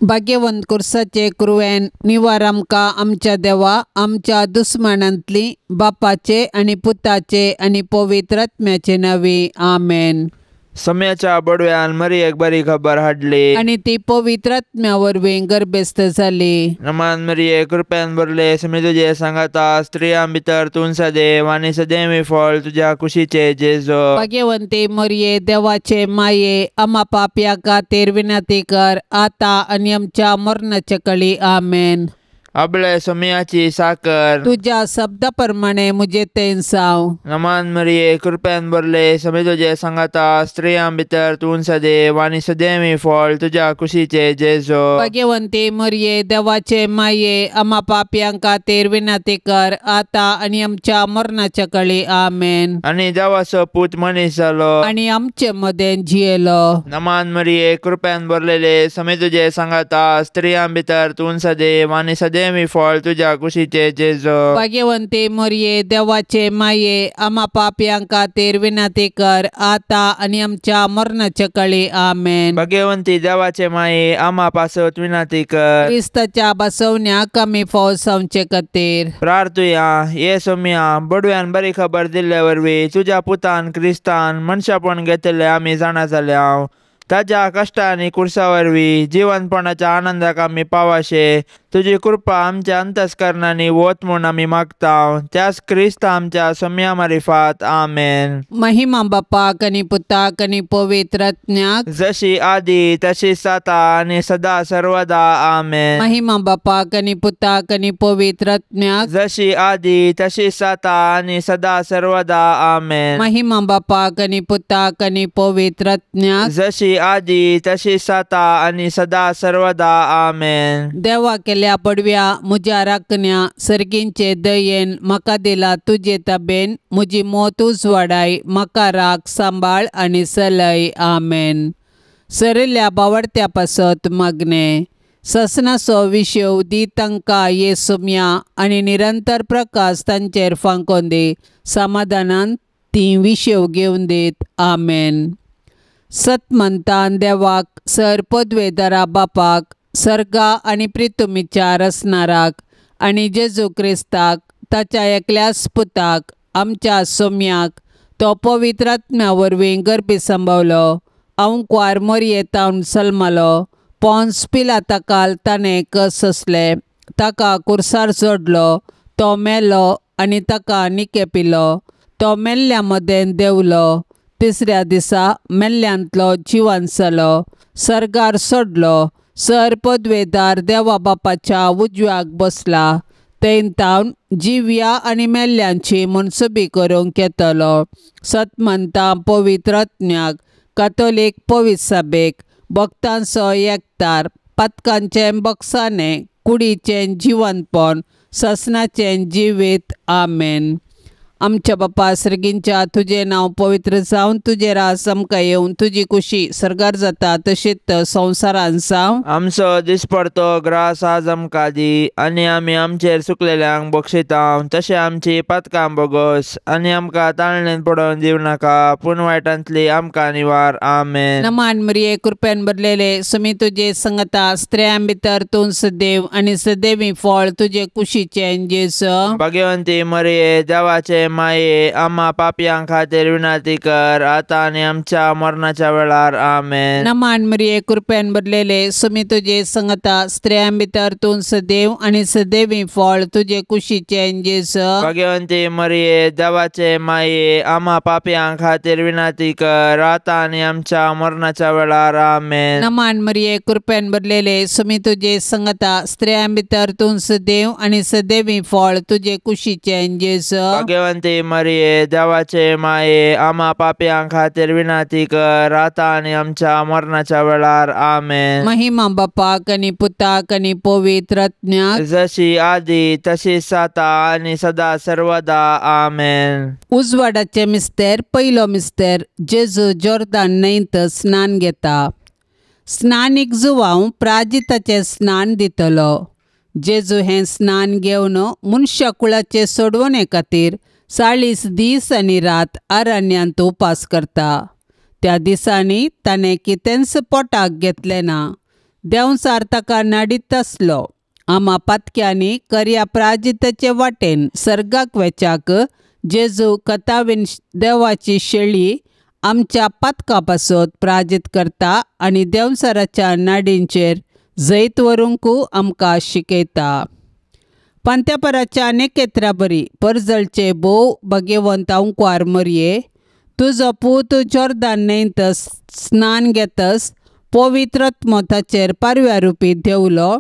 भाग्यवंत कुर्साचे कुरवेन निवार आमकां आमच्या देवा आमच्या दुस्मानांतली बापाचे आनी पुताचे आनी पवित्र आत्म्याचे नांवी आमेन. सम्याच्या बडव्यान मरियेक बरी खबर हाडली आनी ती पवित्र आत्म्या वरवीं गर्भस्थ जाली. नमान मरिये कृपेन भरले समी तुजे सांगाता स्त्रियां भितर तूं सदैव आनी सदैवी फळ तुज्या कुशीचे जेजो. भाग्यवंती मरिये देवाचे माये आमा पापया खातीर विनंती कर आतां आनी आमच्या मरणाच्या कळी आमेन. अबळे सोम्याची साकर तुज्या शब्दा प्रमाणे मुझे तेन साव. नमान मरिये कृपेन भरले समी तुजे सांगाता स्त्रियां भितर तूं सदैव आनी सदैवी फळ तुज्या कुशीचे जेजो. भाग्यवंती मरिये देवाचे माये आमा पापयां खातीर विनंती कर आतां आनी आमच्या मरणाच्या कळी आमेन. आनी देवाचो पूत मनीस जालो आनी आमचे मदें जियेलो. नमान मरिये कृपेन भरलेले समी तुजे सांगाता स्त्रियां भितर तूं सदैव आनी सदैव फळ तुज्या कुशीचे जेजो. भाग्यवंती मरिये देवाचे माये आमा पापयां खातीर विनंती कर आतां आनी आमच्या मरणाच्या कळी आमेन. भाग्यवंती देवाचे माये आमा पासत विनंती कर. क्रिस्ताच्या बसवण्याक आमी फौज जावचे खातीर प्रार्थुया. ये सोम्या बडव्यान बरी खबर दिल्ले वरवीं तुज्या पुतान क्रिस्तान मनशापण घेतिल्ले आमी जाणा जाल्या. ताज्या कश्टांनी कुर्सा वरवीं जिवनपणाच्या आनंदाक आमी पावाशे तुजी कृपा आमच्या अंतस्करणांनी वत म्हूण आमी मागता. त्याच क्रिस्त आमच्या सोम्या मारिफात आमेन. महिमा बापाक आनी पुताक आनी पवित्र आत्म्याक जशी आदी तशी जाता आनी सदा सर्वदा आमेन. महिमा बापाक आनी पुताक आनी पवित्र आत्म्याक जशी आदी तशी जाता आनी सदा सर्वदा आमेन. महिमा बापाक आनी पुताक आनी पवित्र आत्म्याक जशी आदी तशी जाता आनी सदा सर्वदा आमेन. देवा केल्या पडव्या म्हज्या राखण्या सर्गींचे दयेन म्हाका दिला तुजे ताबेन म्हजी मोत उजवाडाय म्हाका राख सांबाळ आनी सलय आमेन. सरिल्ल्या बावडत्या पासत मागणें ससनाचो विशेव दी तांकां ये सुम्या आनी निरंतर प्रकाश तांचेर फांकोन दी समाधानान ती विशेव घेवन दीत आमेन. सतमंतान देवाक सर पदवेदारा बापाक सर्गा आनी प्रितुमीच्या रसनाराक आनी जेजू क्रिस्ताक ताच्या एकल्याच पुताक आमच्या सोम्याक तो पवित्र आत्म्या वरवीं गर्भी संभवलो अंकवार मोरयेतावन सल्मालो पोन्स पिलाताकाल ताणें कस सोंसले ताका कुर्सार जोडलो तो मेलो आनी ताका निके पिलो तो मेल्ल्या मदें देंवलो तिसऱ्या दिसा मेल्ल्यांतलो जिवन जालो सर्गार सोडलो सर पदवेदार देवा बापाच्या उजव्याक बसला थंय जिव्या आनी मेल्ल्यांची मनसुबी करूंक येतलो. सतमंता पवित्र आत्म्याक कातोलीक पवित्र सभेक भक्तांचो एकतार पातकांचें बक्षाणें कुडीचें जिवनपण ससनाचें जिवीत आमेन. आमच्या बापा सर्गींच्या तुजें नांव पवित्र जावन तुजें राज आमकां येवन तुजी कुशी सर्गार जाता तशीच संवसारान जावं. आमचो दिसपडतो ग्रास आज आमकां दी आनी आमी आमचेर चुकलेल्यांक बक्षिता तशें आमची पातकां बोगस आनी आमकां ताळणेन पडोवन दिवं नाका पूण वायटांतली आमकां निवार आमेन. नमान मरिये कृपेन भरलेले सुमी तुजे संगता स्त्रियां भितर तूं सदैव आनी सदैवी फळ तुजे कुशीचें जेजू. भाग्यवंती मरिये देवाचे माये आम्हा पापयां खातीर विनंती कर आतां आनी आमच्या मरणाच्या वेळार आमेन. नमान मरिये कृपेन भरलेले सुमी तुजे संगता स्त्रियां भितर तूं सदैव आनी सदैवी फळ तुजे कुशीचें जेजू. भाग्यवंती मरिये देवाचे माये आम्हा पापयां खातीर विनंती कर आतां आनी आमच्या मरणाच्या वेळार आमेन. नमान मरिये कृपेन भरलेले सुमी तुजे संगता स्त्रियां भितर तूं सदैव आनी सदैवी फळ तुजे कुशीचें जेजू. भाग्यवंती मरिये देवाचे माये आम्हा पापयां खातीर विनंती कर आतां आनी आमच्या मरणाच्या वेळार आमेन. महिमा बापाक आनी पुताक आनी पवित्र आत्म्याक जशी आदी तशी जाता आनी सदा सर्वदा आमेन. उजवाडाचे मिस्तेर पयलो मिस्तेर जेजू जोर्दान न्हंयत स्नान घेता. स्नानीक जुवांव प्राजिताचें स्नान दितलो. जेजू हें स्नान घेवन मनशा कुळाचे सोडवणे खातीर 40 दीस आनी रात अरण्यांत उपास करता. त्या दिसांनी ताणें कितेंच पोटाक घेतलें ना. देंवचार ताका नाडीत आसलो. आमा पातक्यांनी करया प्राजिताचे वाटेन सर्गाक वेच्याक जेजू कथावीन देवाची शेळी आमच्या पातका पासत प्राजीत करता आनी देंवचाराच्या नाडींचेर जैत व्हरूंक आमकां शिकयता. पांत्यापराच्या नेकेत्रा बरी परजळचे भोव भाग्यवंत अंकवार मरये, तुजो पूत जोर्दान न्हंयत स्नान घेतस पवित्र आत्मो पारव्या रुपी देवलो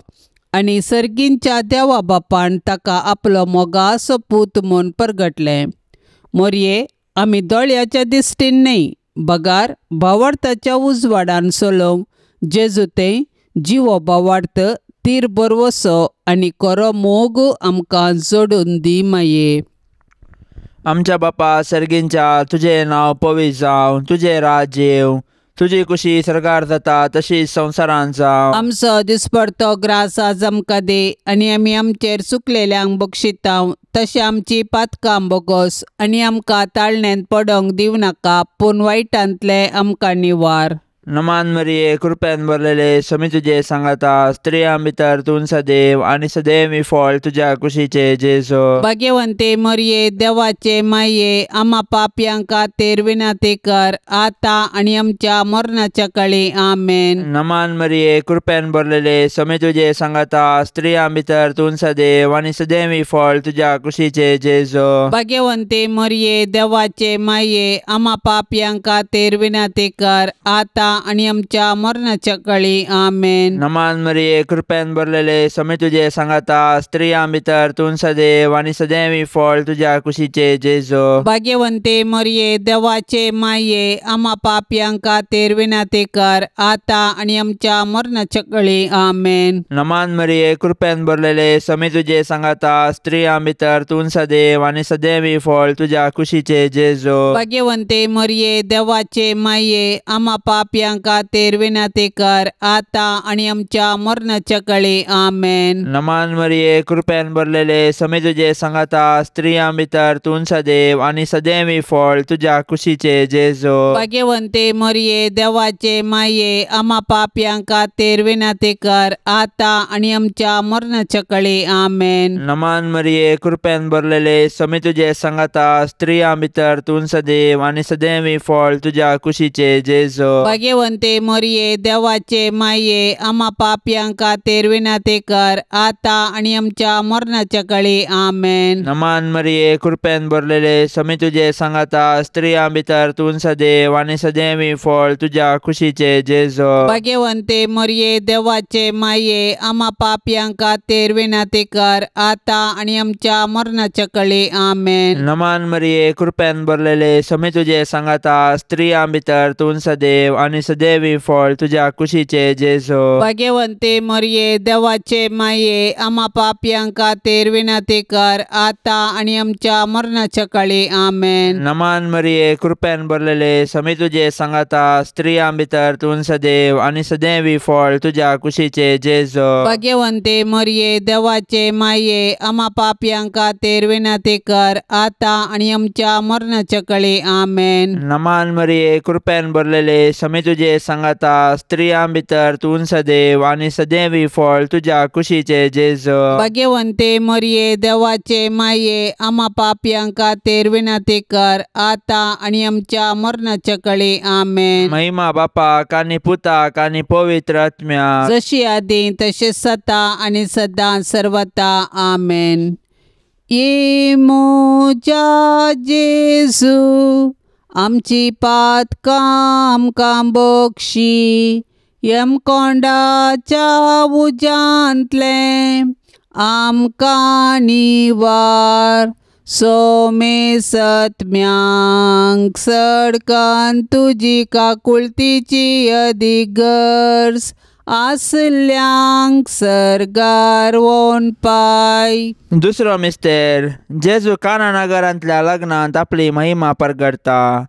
आनी सर्गींच्या देवा बापान ताका आपलो मोगासो पूत म्हूण परगटलें. मोरये, आमी दोळ्याच्या दिश्टीन न्हय बगार भावार्थाच्या उजवाडान चलोवंक जेजू तें जिवो भावार्थ तीर बरवसो आनी खरो मोग आमकां जोडून दी माये. आमच्या बापा सर्गींच्या, तुजें नांव पवित्र जावं, तुजें राज्य येवं, तुजी कुशी सर्गार जाता तशीच संवसारांत जावं. आमचो दिसपडतो ग्रास आज आमकां दी आनी आमी आमचेर चुकलेल्यांक बक्षितां तशें आमची पातकां बोगोस आनी आमकां ताळण्यांत पडोंक दिवं नाका पूण वायटांतलें आमकां निवार. नमान मरिये, कृपेन भरलेले, समी तुजे सांगाता, स्त्रियां भितर तूं सदैव आनी सदैव फळ तुज्या कुशीचे जेजू. भाग्यवंते मरिये, देवाचे माये, आमा पापयां खातीर विनंती कर आतां आनी आमच्या मरणाच्या काळी. आमेन. नमान मरिये, कृपेन भरलेले, समी तुजे सांगाता, स्त्रियां भितर तूं सदैव आनी सदैव फळ तुज्या कुशीचे जेजू. भाग्यवंते मरिये, देवाचे माये, आमा पापयां खातीर विनंती कर आतां आनी आमच्या मरणाच्या काळी. आमेन. नमान मरिये, कृपेन भरलेले, समी तुजे सांगाता, स्त्रियां भितर तूं सदैव आनी सदैव फळ तुज्या कुशीचे जेजू. भाग्यवंते मरिये, देवाचे माये, आमा पापयां खातीर विनंती कर आतां आनी आमच्या मरणाच्या काळी. आमेन. नमान मरिये, कृपेन भरलेले, समी तुजे सांगाता, स्त्रियां भितर तूं सदैव आनी सदैव फळ तुज्या कुशीचे जेजू. भाग्यवंते मरिये, देवाचे माये, आमा पापयां खातीर विनंती कर आतां आनी आमच्या मरणाच्या काळी. आमेन. नमान मरिये, कृपेन भरलेले, समी तुजे सांगाता, स्त्रियां भितर तूं सदैव आनी सदैव फळ तुज्या कुशीचे जेजू. भाग्यवंते मरिये, देवाचे माये, आमा पापयां खातीर विनंती कर आतां आनी आमच्या मरणाच्या काळी. आमेन. नमान मरिये, कृपेन भरलेले, समी तुजे सांगाता, स्त्रियां भितर तूं सदैव आनी सदैव फळ तुज्या कुशीचे जेजू. भाग्यवंते मरिये, देवाचे माये, आमा पापयां खातीर विनंती कर आतां आनी आमच्या मरणाच्या काळी. आमेन. नमान मरिये, कृपेन भरलेले, समी तुजे सांगाता, स्त्रियां भितर तूं सदैव आनी सदैव फळ तुज्या कुशीचे जेजू. भाग्यवंते मरिये, देवाचे माये, आमा पापयां खातीर विनंती कर आतां आनी आमच्या मरणाच्या काळी. आमेन. नमान मरिये, कृपेन भरलेले, समी तुजे सांगाता, स्त्रियां भितर तूं सदैव आनी सदैव फळ तुज्या कुशीचे जेजू. भाग्यवंते मरिये, देवाचे माये, आमा पापयां खातीर विनंती कर आतां आनी आमच्या मरणाच्या काळी. आमेन. नमान मरिये, कृपेन भरलेले, समी तुजे सांगाता, स्त्रियां भितर तूं सदैव आनी सदैव फळ तुज्या कुशीचे जेजू. भाग्यवंते मरिये, देवाचे माये, आमा पापयां खातीर विनंती कर आतां आनी आमच्या मरणाच्या काळी. आमेन. नमान मरिये, कृपेन भरलेले, समी तुजे सांगाता, स्त्रियां भितर तूं सदैव आनी सदैव फळ तुज्या कुशीचे जेजू. भाग्यवंते मरिये, देवाचे माये, आमा पापयां खातीर विनंती कर आतां आनी आमच्या मरणाच्या काळी. आमेन. महिमा बापाक आनी पुताक आनी पवित्र आत्म्याक, जशी आदी तशें सता आनी सदां सर्वता. आमेन. ये म्हज्या जेजू, आमची पातकां आमकां बक्षी, यमकोंडाच्या उज्यांतलें आमकां निवार, सोमे सत्म्यांक सडकान तुजी काकुळतीची अदीक गरज आसल्यांक सर्गार वोन पाय. दुसरो मिस्तेर, जेजू काना नगरांतल्या लग्नांत आपली महिमा परगडता.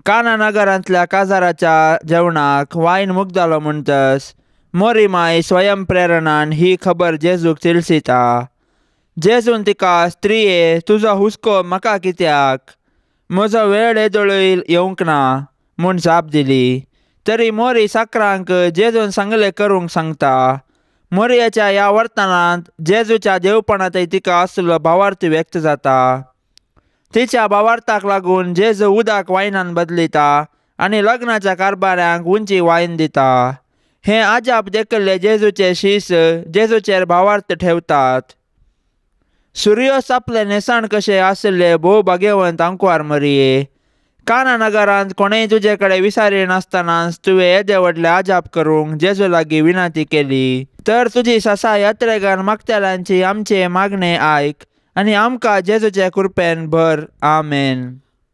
काना नगरांतल्या काजाराच्या जेवणाक वायन मुगदालो म्हणटस मोरी माय स्वयं प्रेरणान ही खबर जेजूक तिळसिता. जेजून तिका, स्त्रिये, तुजो हुस्को म्हाका कित्याक, म्हजो वेळ येदोळूय येवंक ना म्हूण जाप दिली. तरी मोरी साकरांक जेजून सांगले करूंक सांगता. मोरयाच्या ह्या वर्तनांत जेजूच्या देवपणांतय तिका आसलो भावार्थ व्यक्त जाता. तिच्या भावार्थाक लागून जेजू उदक वायनान बदलिता आनी लग्नाच्या कारभाऱ्यांक उंची वायन दिता. हे आजाप देखिल्ले जेजूचे शीस जेजूचेर भावार्थ ठेवतात. सुर्योस आपले न्हेसण कशें आशिल्ले भोव भाग्यवंत आंकवार मरिये, काना नगरांत कोणेय तुजे कडेन विसारी नासतनाच तुवें येदे व्हडले आजाप करूंक जेजू लागीं विनंती केली. तर तुजी ससा यात्रेगान मागतल्यांची आमचे मागणे आयक आनी आमकां जेजूचे कृपेन भर. आमेन.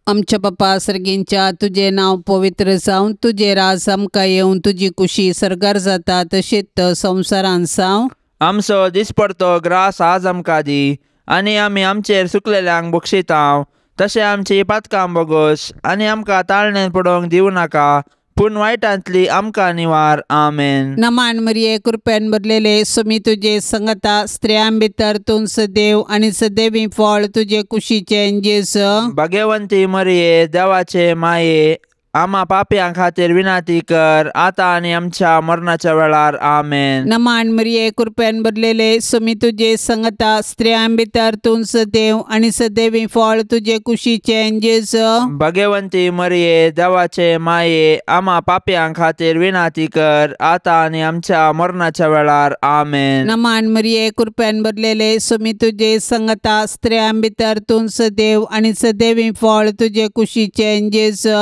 आमच्या बापा सर्गींच्या, तुजें नांव पवित्र जावं, तुजें राज आमकां येवन, तुजी कुशी सर्गार जाता तशीच संवसारान जावं. आमचो दिसपडतो ग्रास आज आमकां दी आनी आमी आमचेर सुकलेल्यांक बक्षितांव तशें आमची पातकां बोगोस आनी आमकां ताळणेन पडोवंक दिवं नाका, पूण वायटांतली आमकां निवार. आमेन. नमान मरिये, कृपेन भरलेले, सुमी तुजे संगता, स्त्रियां भितर तूं सदैव आनी सदैवी फळ तुजे कुशीचें जेजू. भाग्यवंती मरिये, देवाचे माये, आमा पापयां खातीर विनंती कर आतां आनी आमच्या मरणाच्या वेळार. आमेन. नमान मरिये, कृपेन भरलेले, सुमी तुजे संगता, स्त्रियां भितर तूं सदैव आनी सदैवी फळ तुजे कुशीचें जेजू. भाग्यवंती मरिये, देवाचे माये, आमा पापयां खातीर विनंती कर आतां आनी आमच्या मरणाच्या वेळार. आमेन. नमान मरिये, कृपेन भरलेले, सुमी तुजे संगता, स्त्रियां भितर तूं सदैव आनी सदैवी फळ तुजे कुशीचें जेजू.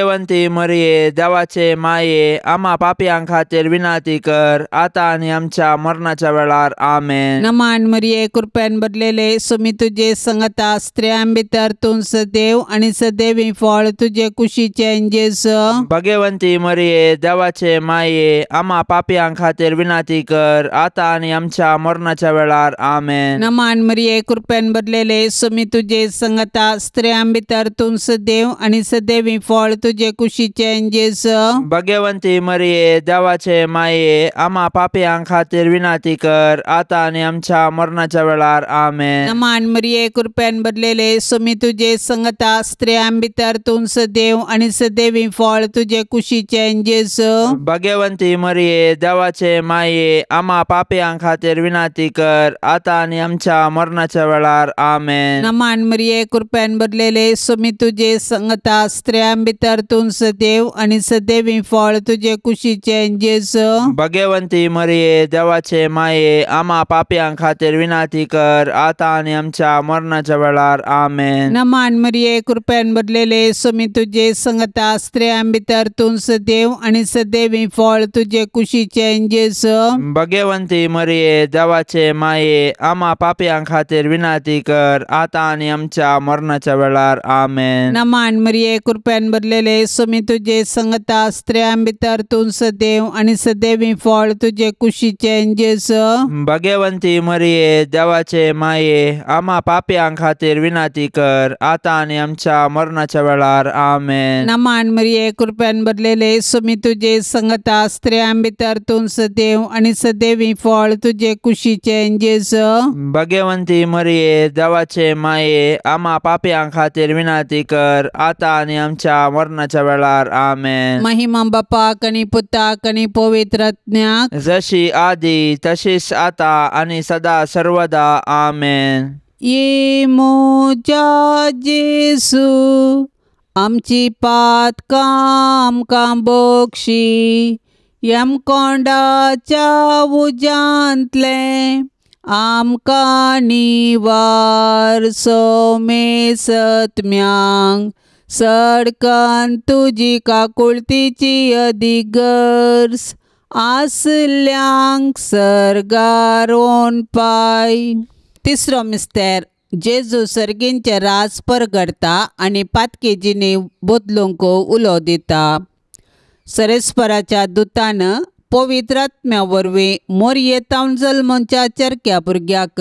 भाग्यवंती मरिये, देवाचे माये, आमा पापयां खातीर विनंती कर आतां आनी आमच्या मरणाच्या वेळार. आमेन. नमान मरिये, कृपेन भरलेले, सुमी तुजे संगता, स्त्रियां भितर तूं सदैव आनी सदैवी फळ तुजे कुशीचें जेजू. भाग्यवंती मरिये, देवाचे माये, आमा पापयां खातीर विनंती कर आतां आनी आमच्या मरणाच्या वेळार. आमेन. नमान मरिये, कृपेन भरलेले, सुमी तुजे संगता, स्त्रियां भितर तूं सदैव आनी सदैवी फळ तुजे कुशीचें जेजू. भाग्यवंती मरिये, देवाचे माये, आमा पापयां खातीर विनंती कर आतां आनी आमच्या मरणाच्या वेळार. आमेन. नमान मरिये, कृपेन भरलेले, सुमी तुजे संगता, स्त्रियां भितर तूं सदैव आनी सदैवी फळ तुजे कुशीचें जेजू. भाग्यवंती मरिये, देवाचे माये, आमा पापयां खातीर विनंती कर आतां आनी आमच्या मरणाच्या वेळार. आमेन. नमान मरिये, कृपेन भरलेले, सुमी तुजे संगता, स्त्रियां भितर तूं सदैव आनी सदैवी फळ तुजे कुशीचें जेजू. भाग्यवंती मरिये, देवाचे माये, आमा पापयां खातीर विनंती कर आतां आनी आमच्या मरणाच्या वेळार. आमेन. नमान मरिये, कृपेन भरलेले, सुमी तुजे संगता, स्त्रियां भितर तूं सदैव आनी सदैवी फळ तुजे कुशीचें जेजू. भाग्यवंती मरिये, देवाचे माये, आमा पापयां खातीर विनंती कर आतां आनी आमच्या मरणाच्या वेळार. आमेन. नमान मरिये, कृपेन भरलेले, सुमी तुजे संगता, स्त्रियां भितर तूं सदैव आनी सदैवी फळ तुजे कुशीचें जेजू. भाग्यवंती मरिये, देवाचे माये, आमा पापयां खातीर विनंती कर आतां आनी आमच्या मरणाच्या वेळार. आमेन. नमान मरिये, कृपेन भरलेले, सुमी तुजे संगता, स्त्रियां भितर तूं सदैव आनी सदैवी फळ तुजे कुशीचें जेजू. भाग्यवंती मरिये, देवाचे माये, आमा पापयां खातीर विनंती कर आतां आनी आमच्या मरणाच्या वेळार. आमेन. महिमा बापाक आनी पुताक आनी पवित्र आत्म्याक, जशी आदी तशीच आता आनी सदा सर्वदा. आमेन. ये म्हज्या जेजू, आमची पातकां आमकां बक्षी, यमकोंडाच्या उज्यांतलें आमकां निवार. सोमेसत्म्यांक सडकन तुजी काकुळतीची अदिगर्स आसल्यांक सर्गार पाय. तिसरो मिस्तेर, जेजू सर्गींचें राज परगडता आनी पातकी जिणी बदलूंक उलो दिता. सरेस्पराच्या दुतान पवित्र आत्म्या वरवीं मोरयेतावन जल्मच्या चरक्या भुरग्याक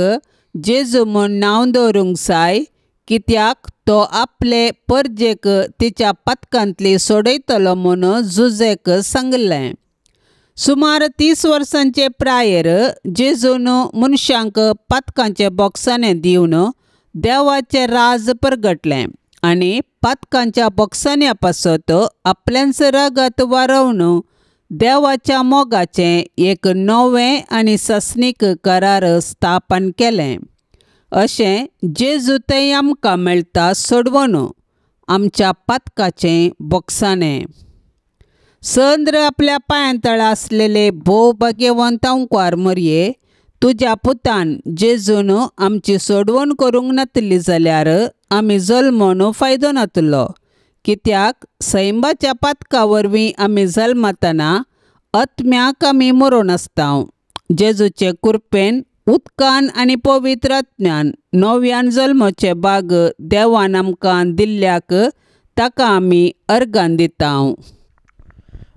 जेजू म्हूण नांव दवरूंक जाय, कित्याक तो आपले परजेक तिच्या पातकांतली सोडयतलो म्हूण जुजेक सांगलें. सुमार 30 वर्सांचे प्रायेर जेजून मनशांक पातकांचे बोक्साने दिवन देवाचें राज परगटलें. आनी पातकांच्या बोगसाण्या पासत आपल्यांच रगत वारोवन देवाच्या मोगाचें एक नवें आनी सस्नीक करार स्थापन केलें. अशें जेजू थंय आमकां मेळटा सोडवण आमच्या पातकाचें बोगसाणें. संद्र आपल्या पांयां तळा आसलेले भोव भाग्यवंत अंकवार मरये, तुज्या पुतान जेजून आमची सोडवण करूंक नातली जाल्यार आमी जल्मून फायदो नातलो. कित्याक सैमाच्या पातका वरवीं आमी जल्मतना आत्म्याक आमी मरोन आसता. जेजूचे कृपेन उदकान आनी पवित्र आत्म्यान नव्यान जल्माचे भाग देवान आमकां दिल्ल्याक ताका आमी अर्गान दिता.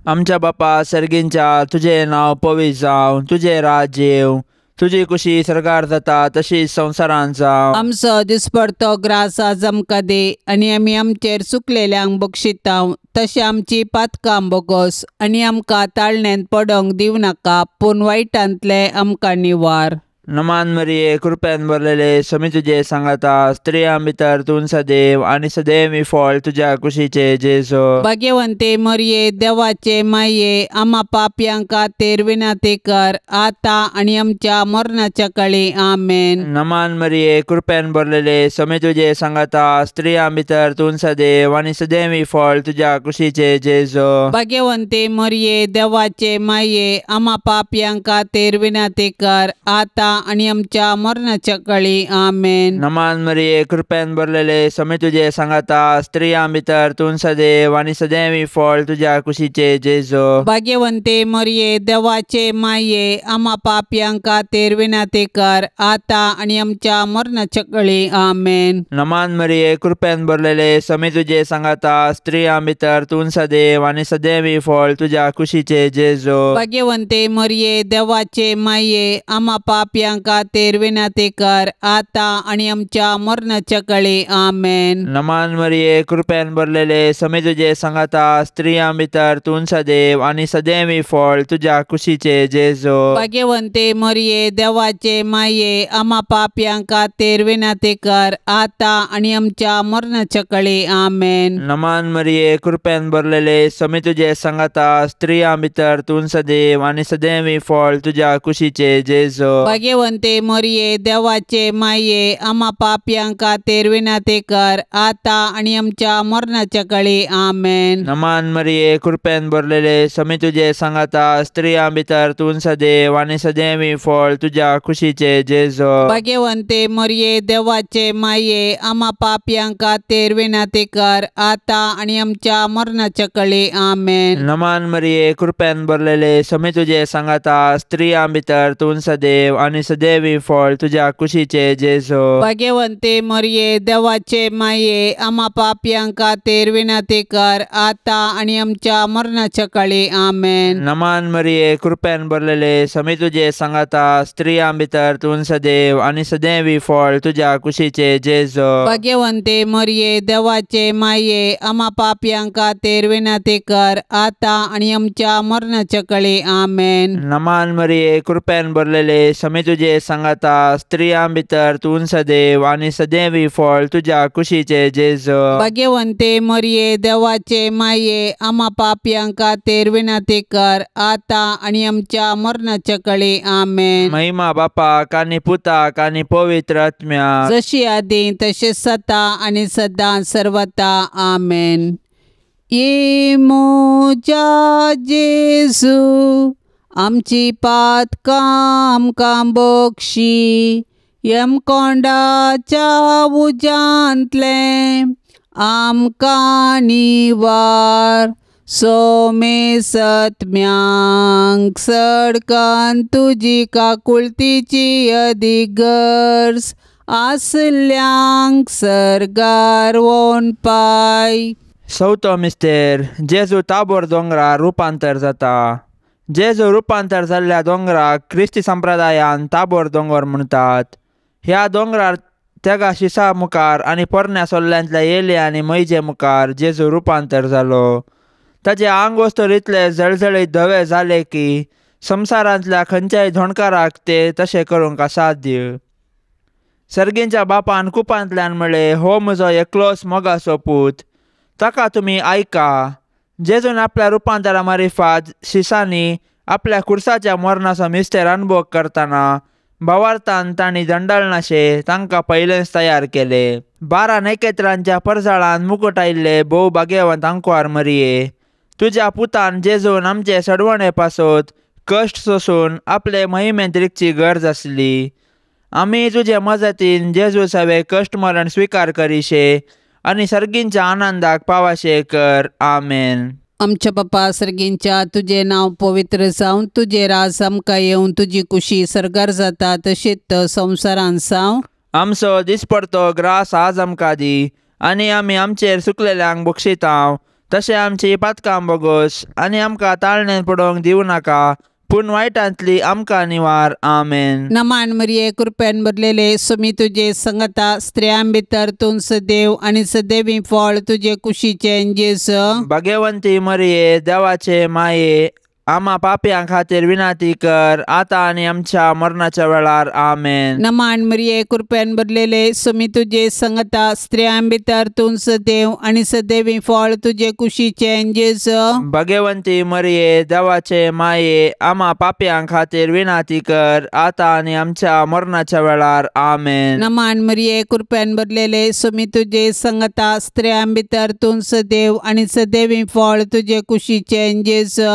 आमच्या बापा सर्गींच्या, तुजें नांव पवित्र जावं, तुजें राज्य येवं, तुजी कुशी सरकार जाता तशीच संवसारांत जावं. आमचो दिसपडतो ग्रास आज आमकां दी आनी आमी आमचेर चुकलेल्यांक बक्षिता तशें आमची पातकां बोगोस आनी आमकां ताळण्यांत पडोंक दिवं नाका, पूण वायटांतलें आमकां निवार. नमान मरिये, कृपेन भरलेले, समी तुजे सांगाता, स्त्रियां भितर तूं सदैव आनी सदैव फळ तुज्या कुशीचे जेजू. भाग्यवंते मरिये, देवाचे माये, आमा पापयां खातीर विनंती कर आतां आनी आमच्या मरणाच्या काळी. आमेन. नमान मरिये, कृपेन भरलेले, समी तुजे सांगाता, स्त्रियां भितर तूं सदैव आनी सदैव फळ तुज्या कुशीचे जेजू. भाग्यवंते मरिये, देवाचे माये, आमा पापयां खातीर विनंती कर आतां आनी आमच्या मरणाच्या काळी. आमेन. नमान मरिये, कृपेन भरलेले, समी तुजे सांगाता, स्त्रियां भितर तूं सदैव आनी सदैव फळ तुज्या कुशीचे जेजू. भाग्यवंते मरिये, देवाचे माये, आमा पापयां खातीर विनंती कर आतां आनी आमच्या मरणाच्या काळी. आमेन. नमान मरिये, कृपेन भरलेले, समी तुजे सांगाता, स्त्रियां भितर तूं सदैव आनी सदैव फळ तुज्या कुशीचे जेजू. भाग्यवंते मरिये, देवाचे माये, आमा पापयां खातीर विनंती कर आतां आनी आमच्या मरणाच्या काळी. आमेन. नमान मरिये, कृपेन भरलेले, समी तुजे सांगाता, स्त्रियां भितर तूं सदैव आनी सदैव फळ तुज्या कुशीचे जेजू. भाग्यवंते मरिये, देवाचे माये, आमा पापयां खातीर विनंती कर आतां आनी आमच्या मरणाच्या काळी. आमेन. नमान मरिये, कृपेन भरलेले, समी तुजे सांगाता, स्त्रियां भितर तूं सदैव आनी सदैव फळ तुज्या कुशीचे जेजू. भाग्यवंते मरिये, देवाचे माये, आमा पापयां खातीर विनंती कर आतां आनी आमच्या मरणाच्या काळी. आमेन. नमान मरिये, कृपेन भरलेले, समी तुजे सांगाता, स्त्रियां भितर तूं सदैव आनी सदैव फळ तुज्या कुशीचे जेजू. भाग्यवंते मरिये, देवाचे माये, आमा पापयां खातीर विनंती कर आतां आनी आमच्या मरणाच्या काळी. आमेन. नमान मरिये, कृपेन भरलेले, समी तुजे सांगाता, स्त्रियां भितर तूं सदैव आनी सदैव फळ तुज्या कुशीचे जेजू. भाग्यवंते मरिये, देवाचे माये, आमा पापयां खातीर विनंती कर आतां आनी आमच्या मरणाच्या काळी. आमेन. नमान मरिये, कृपेन भरलेले, समी तुजे सांगाता, स्त्रियां भितर तूं सदैव आनी सदैव फळ तुज्या कुशीचे जेजू. भाग्यवंते मरिये, देवाचे माये, आमा पापयां खातीर विनंती कर आतां आनी आमच्या मरणाच्या काळी. आमेन. नमान मरिये, कृपेन भरलेले, समी तुजे सांगाता, स्त्रियां भितर तूं सदैव आनी सदैव फळ तुज्या कुशीचे जेजू. भाग्यवंते मरिये, देवाचे माये, आमा पापयां खातीर विनंती कर आतां आनी आमच्या मरणाच्या काळी. आमेन. महिमा बापाक आनी पुताक आनी पवित्र आत्म्याक, जशी आदी तशी सता आनी सदां सर्वता. आमेन. ये म्हज्या जेजू, आमची पातकां आमकां बक्षी, यमकोंडाच्या उज्यांतलें आमकां निवार, सोमे सत्म्यांक सडकान तुजी काकुळतीची अदीक गरज आसल्यांक सर्गार वोन पाय. चवथो मिस्तेर, जेजू ताबोर दोंगरार रुपांतर जाता. जेजू रुपांतर जाल्ल्या दोंगराक क्रिस्ती संप्रदायान ताबोर दोंगर म्हणटात. ह्या दोंगरार तेगा शिसा मुखार आनी पोरण्या सोल्ल्यांतल्या येले आनी मैजे मुखार जेजू रुपांतर जालो. ताजे आंग वस्तूर इतले जळजळीत धवे जाले की संवसारांतल्या खंयच्याय धोणकाराक ते तशें करूंक असाध्य. सर्गींच्या बापान कुपांतल्यान म्हळें, हो म्हजो एकलोच मोगाचो पूत, ताका तुमी आयका। जेजून आपल्या रुपांतरा मारिफात शिसांनी आपल्या खुर्साच्या मरणाचो मिस्तेर अनुभव करतना भावार्थान तांणी दंडलनाशे तांकां पयलेंच तयार केले। 12 नखेत्रांच्या परजाळान मुकुट आयिल्ले भोव भाग्यवंत आंकवार मरिये, तुज्या पुतान जेजून आमचे सडवणे पासत कश्ट सोसून आपले महिमेंत रिगची गरज आसली। आमी तुजे मजतीन जेजू सवे कश्ट मरण स्विकार करिशे आनी सर्गींच्या आनंदाक पावाशे कर। आमेन। आमच्या बापा सर्गींच्या, तुजें नांव पवित्र जावं, तुजें राज आमकां येवन, तुजी कुशी सर्गार जाता तशीच संवसारान जावं। आमचो दिसपडतो ग्रास आज आमकां दी आनी आमी आमचेर सुकलेल्यांक बक्षितांव तशें आमची पातकां बोगोस आनी आमकां ताळणेन पडोवंक दिवं नाका, पूण वायटांतली आमकां निवार। आमेन। नमान मरिये, कृपेन भरलेले, स्वामी तुजे संगता, स्त्रियां भितर तूं सदैव आनी सदैवी फळ तुजे कुशीचें जेजू। भाग्यवंती मरिये, देवाचे माये, आमा पापयां खातीर विनंती कर आतां आनी आमच्या मरणाच्या वेळार। आमेन। नमान मरिये, कृपेन भरलेले, स्वामी तुजे संगता, स्त्रियां भितर तूं सदैव आनी सदैवी फळ तुजे कुशीचें जेजू। भाग्यवंती मरिये, देवाचे माये, आमा पापयां खातीर विनंती कर आतां आनी आमच्या मरणाच्या वेळार। आमेन। नमान मरिये, कृपेन भरलेले, स्वामी तुजे संगता, स्त्रियां भितर तूं सदैव आनी सदैवी फळ तुजे कुशीचें जेजू।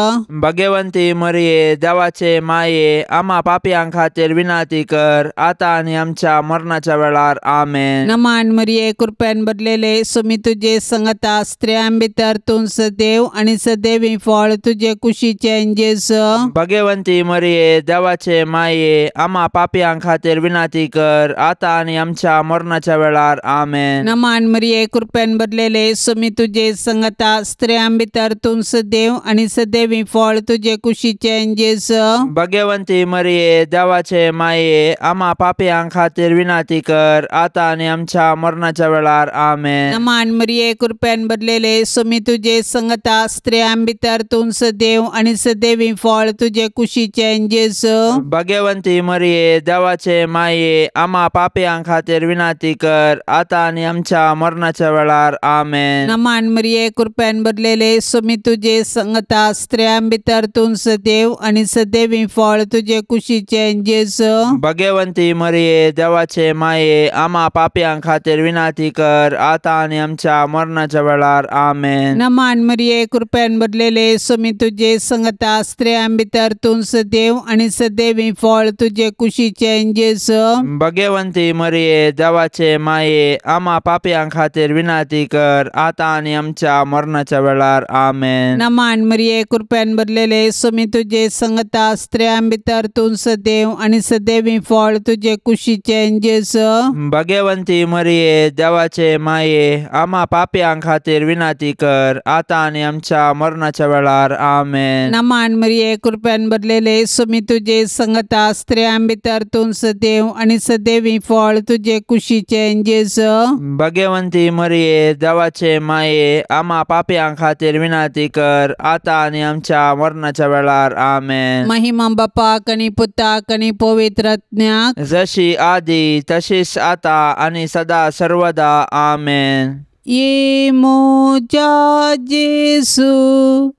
भाग्यवंती मरिये, देवाचे माये, आमा पापयां खातीर विनंती कर आतां आनी आमच्या मरणाच्या वेळार। आमेन। नमान मरिये, कृपेन भरलेले, स्वामी तुजे संगता, स्त्रियां भितर तूं सदैव आनी सदैवी फळ तुजे कुशीचें जेजू। भाग्यवंती मरिये, देवाचे माये, आमा पापयां खातीर विनंती कर आतां आनी आमच्या मरणाच्या वेळार। आमेन। नमान मरिये, कृपेन भरलेले, स्वामी तुजे संगता, स्त्रियां भितर तूं सदैव आनी सदैवी फळ तुजे कुशीचें जेजू। भाग्यवंती मरिये, देवाचे माये, आमा पापयां खातीर विनंती कर आतां आनी आमच्या मरणाच्या वेळार। आमेन। नमान मरिये, कृपेन भरलेले, स्वामी तुजे संगता, स्त्रियां भितर तूं सदैव आनी सदैवी फळ तुजे कुशीचें जेजू। भाग्यवंती मरिये, देवाचे माये, आमा पापयां खातीर विनंती कर आतां आनी आमच्या मरणाच्या वेळार। आमेन। नमान मरिये, कृपेन भरलेले, स्वामी तुजे संगता, स्त्रियां भितर तूं सदैव आनी सदैवी फळ तुजे कुशीचें जेजू। भाग्यवंती मरिये, देवाचे माये, आमा पापयां खातीर विनंती कर आतां आनी आमच्या मरणाच्या वेळार। आमेन। नमान मरिये, कृपेन भरलेले, स्वामी तुजे संगता, स्त्रियां भितर तूं सदैव आनी सदैवी फळ तुजे कुशीचें जेजू। भाग्यवंती मरिये, देवाचे माये, आमा पापयां खातीर विनंती कर आतां आनी आमच्या मरणाच्या वेळार। आमेन। नमान मरिये, कृपेन भरलेले, स्वामी तुजे संगता, स्त्रियां भितर तूं सदैव आनी सदैवी फळ तुजे कुशीचें जेजू। भाग्यवंती मरिये, देवाचे माये, आमा पापयां खातीर विनंती कर आतां आनी आमच्या मरणाच्या वेळार। आमेन। नमान मरिये, कृपेन भरलेले, स्वामी तुजे संगता, स्त्रियां भितर तूं सदैव आनी सदैवी फळ तुजे कुशीचें जेजू। भाग्यवंती मरिये, देवाचे माये, आमा पापयां खातीर विनंती कर आतां आनी आमच्या मरणाच्या वेळार। आमेन। महिमा बापाक आनी पुताक आनी पवित्र आत्म्याक, जशी आदी तशीच आता आनी सदा सर्वदा। आमेन। ये म्हज्या जेजू,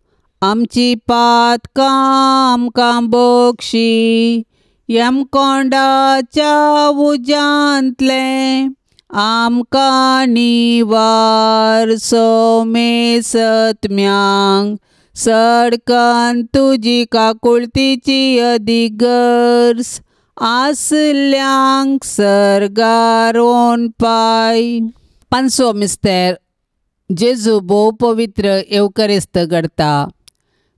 आमची पातकां आमकां बक्षी, यमकोंडाच्या उज्यांतलें आमकां निवार। सोमे सत्म्यांक सडकन तुजी काकुळतीची अदीक गरज आसल्यांक सर्गार पाय। पांचवो मिस्तेर, जेजू भोव पवित्र येवकरिस्त घडता।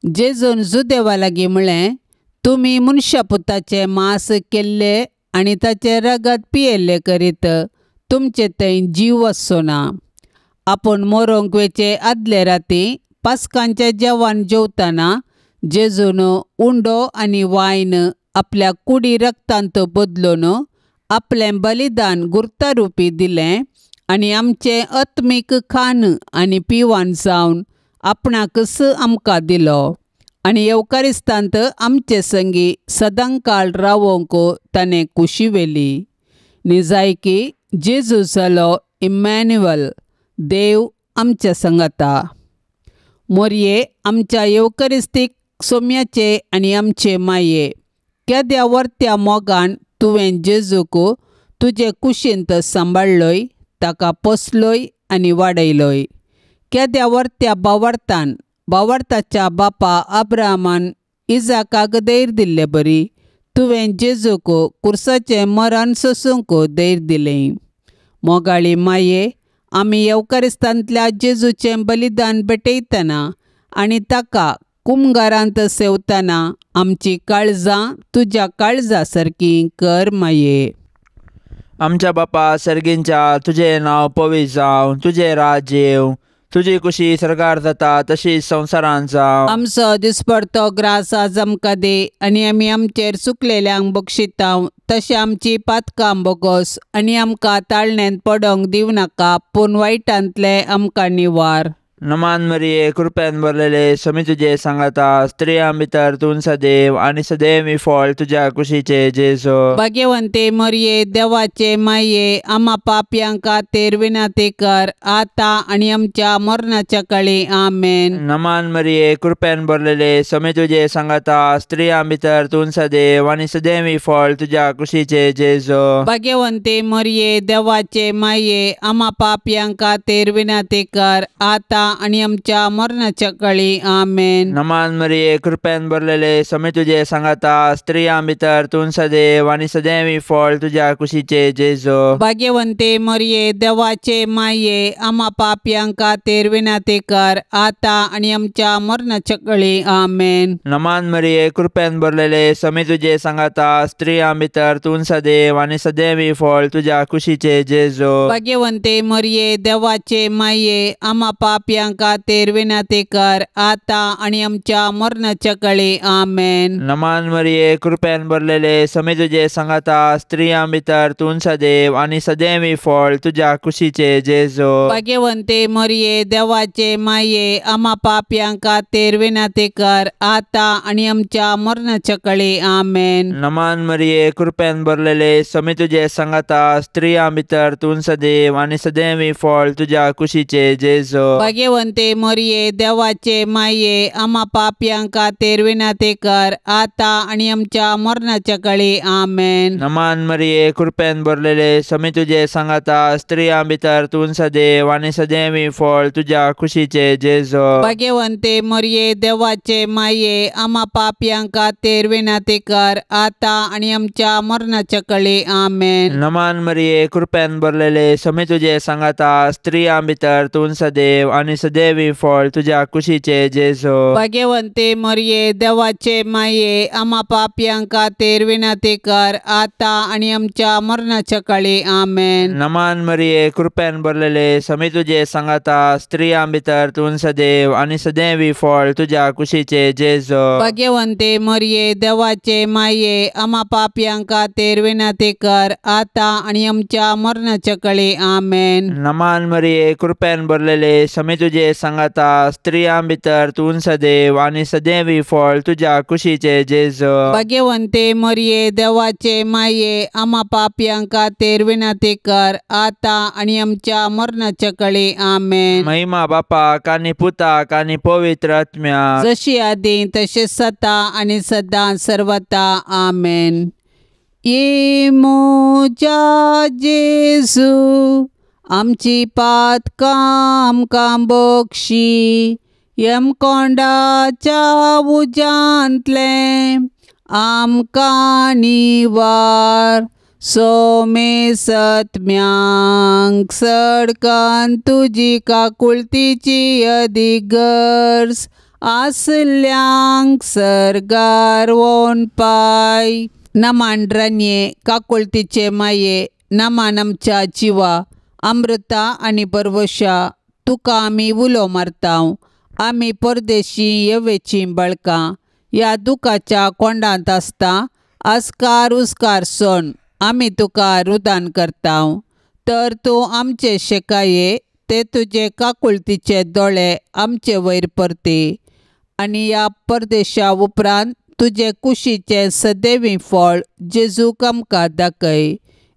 जेजून जुदेवा लागीं म्हळें, तुमी मनशा पुताचें मांस केल्लें आनी ताचें रगत पियेल्लें करीत तुमचे थंय जीव आसचो ना। आपूण मरोंक वेचे आदले राती पास्कांचें जेवण जेवतना जेजून उंडो आनी वायन आपल्या कुडी रक्तांत बदलून आपलें बलिदान गुर्तारुपी दिलें आनी आमचें आत्मीक खाण आनी पिवान जावन आपणाकच आमकां दिलो आनी येवकारिस्तांत आमचे संगी सदांकाळ रावोंक ताणें कुशी व्हेली। निजायकी जेजू जालो इम्मॅन्युअल, देव आमच्या संगता. मोरये आमच्या येवकरिस्तीक सोम्याचे आनी आमचे माये, केद्या वर्त्या मोगान तुवें जेजूक तुजे कुशींत सांबाळ्ळोय, ताका पोसलोय आनी वाडयलोय. केद्या वर्त्या बावडतान बावडताच्या बापा अब्राहमान इजाकाक धैर्य दिल्ले बरी तुवें जेजूक कुर्साचें मरण सोसूंक धैर्य दिलें. मोगाळी माये, आमी येवकारिस्तांतल्या जेजूचें बलिदान भेटयतना आनी ताका कुमगारांत सेवतना आमची काळजां तुज्या काळजा सारकी कर माये. आमच्या बापा सर्गींच्या, तुजें नांव पवित्र जावं, तुजें राज्य येवं, तुजी कुशी सरकार जाता तशीच संवसारांत जावं. आमचो दिसपडतो ग्रास आज आमकां दी आनी आमी आमचेर चुकलेल्यांक बक्षितां तशें आमची पातकां बोगोस आनी आमकां ताळण्यांत पडोंक दिवं नाका, पूण वायटांतलें आमकां निवार. नमान मरिये, कृपेन भरलेले, समी तुजे सांगाता, स्त्रियां भितर तूं सदैव आनी सदैव फळ तुज्या कुशीचे जेजू. भाग्यवंते मरिये, देवाचे माये, आमा पापयां खातीर विनंती कर आतां आनी आमच्या मरणाच्या काळी. आमेन. नमान मरिये, कृपेन भरलेले, समी तुजे सांगाता, स्त्रियां भितर तूं सदैव आनी सदैव फळ तुज्या कुशीचे जेजू. भाग्यवंते मरिये, देवाचे माये, आमा पापयां खातीर विनंती कर आतां आनी आमच्या मरणाच्या काळी. आमेन. नमान मरिये, कृपेन भरलेले, समी तुजे सांगाता, स्त्रियां भितर तूं सदैव आनी सदैव फळ तुज्या कुशीचे जेजू. भाग्यवंते मरिये, देवाचे माये, आमा पापयां खातीर विनंती कर आतां आनी आमच्या मरणाच्या काळी. आमेन. नमान मरिये, कृपेन भरलेले, समी तुजे सांगाता, स्त्रियां भितर तूं सदैव आनी सदैव फळ तुज्या कुशीचे जेजू. भाग्यवंते मरिये, देवाचे माये, आमा पापयां खातीर विनंती कर आतां आनी आमच्या मरणाच्या काळी. आमेन. नमान मरिये, कृपेन भरलेले, समी तुजे सांगाता, स्त्रियां भितर तूं सदैव आनी सदैव फळ तुज्या कुशीचे जेजू. भाग्यवंते मरिये, देवाचे माये, आमा पापयां खातीर विनंती कर आतां आनी आमच्या मरणाच्या काळी. आमेन. नमान मरिये, कृपेन भरलेले, समी तुजे सांगाता, स्त्रियां भितर तूं सदैव आनी सदैव फळ तुज्या कुशीचे जेजू. भाग्यवंते मरिये, देवाचे माये, आमा पापयां खातीर विनंती कर आतां आनी आमच्या मरणाच्या काळी. आमेन. नमान मरिये, कृपेन भरलेले, समी तुजे सांगाता, स्त्रियां भितर तूं सदैव आनी सदैव फळ तुज्या कुशीचे जेजू. भाग्यवंते मरिये, देवाचे माये, आमा पापयां खातीर विनंती कर आतां आनी आमच्या मरणाच्या काळी. आमेन. नमान मरिये, कृपेन भरलेले, समी तुजे सांगाता, स्त्रियां भितर तूं सदैव आनी सदैव फळ तुज्या कुशीचे जेजू. भाग्यवंते मरिये, देवाचे माये, आमा पापयां खातीर विनंती कर आतां आनी आमच्या मरणाच्या काळी. आमेन. नमान मरिये, कृपेन भरलेले, समी तुजे सांगाता, स्त्रियां भितर तूं सदैव आनी सदैव फळ तुज्या कुशीचे जेजू. भाग्यवंते मरिये, देवाचे माये, आमा पापयां खातीर विनंती कर आतां आनी आमच्या मरणाच्या काळी. आमेन. नमान मरिये, कृपेन भरलेले, समी तुजे सांगाता, स्त्रियां भितर तूं सदैव आनी सदैव फळ तुज्या कुशीचे जेजू. भाग्यवंते मरिये, देवाचे माये, आमा पापयां खातीर विनंती कर आतां आनी आमच्या मरणाच्या काळी. आमेन. महिमा बापाक आनी पुताक आनी पवित्र आत्म्याक, जशी आदी तशें सता आनी सदां सर्वता. आमेन. ये म्हज्या जेजू, आमची पातकां आमकां बक्षी, यमकोंडाच्या उज्यांतलें आमकां निवार, सोमे सत्म्यांक सडकान तुजी काकुळतीची अदीक गरज आसल्यांक सर्गार वोन पाय. नमान रनये, काकुळतीचे माये, नमान आमच्या जिवा, अमृता आनी बरवशा, तुका आमी उलो मारता. आमी परदेशी येवेचीं बळकां ह्या दुखाच्या कोंडांत आसता आस्कार उस्कार सोण आमी तुका रुदान करता. तर तूं आमचे शेकाये ते तुजे काकुळतीचे दोळे आमचे वयर परती आनी ह्या परदेशा उपरांत तुजे कुशीचें सदैवी फळ जेजूक आमकां दाखय.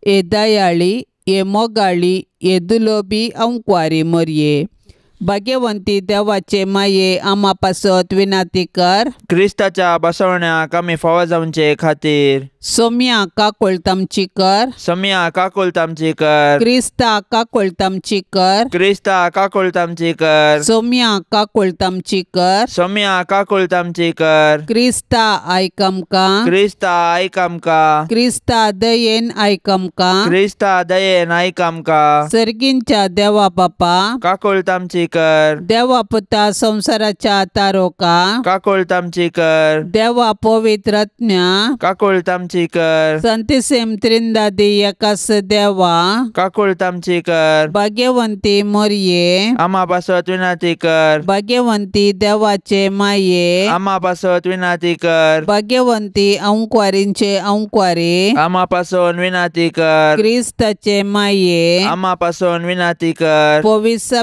हे दयाळी, हे मोगाळी, हे दुलोबी अंकवारी मोरये, भाग्यवंती देवाचे माये आमा पासत विनाती कर। क्रिस्ताच्या बसवण्याक आमी फावो जावचे खातीर सोम्या काकुळतामची कर। सोम्या काकुळतामची कर। क्रिस्ता काकुळतामची कर। क्रिस्ता काकुळतामची कर। सोम्या काकुळतामची कर। सोम्या काकुळतामची कर। क्रिस्ता आयक आमकां। क्रिस्ता आयक आमकां। क्रिस्ता दयेन आयक आमकां। क्रिस्ता दयेन आयक आमकां। सर्गींच्या देवा बापा काकुळतामची कर। देवा पुता संसाराच्या तारोका काकुळतामची कर। देवा पवित्र आत्म्या काकुळतामची कर। संतिसेम त्रिंदादी एकास देवा काकुळतामची कर। भाग्यवंती मोरये आमा पासत विनाती कर। भाग्यवंती देवाचे माये आमा पासत विनाती कर। भाग्यवंती अंकवारींचे अंकवारी आमा पासून विनाती कर। क्रिस्ताचे माये आमा पासून विनाती कर। पवित्र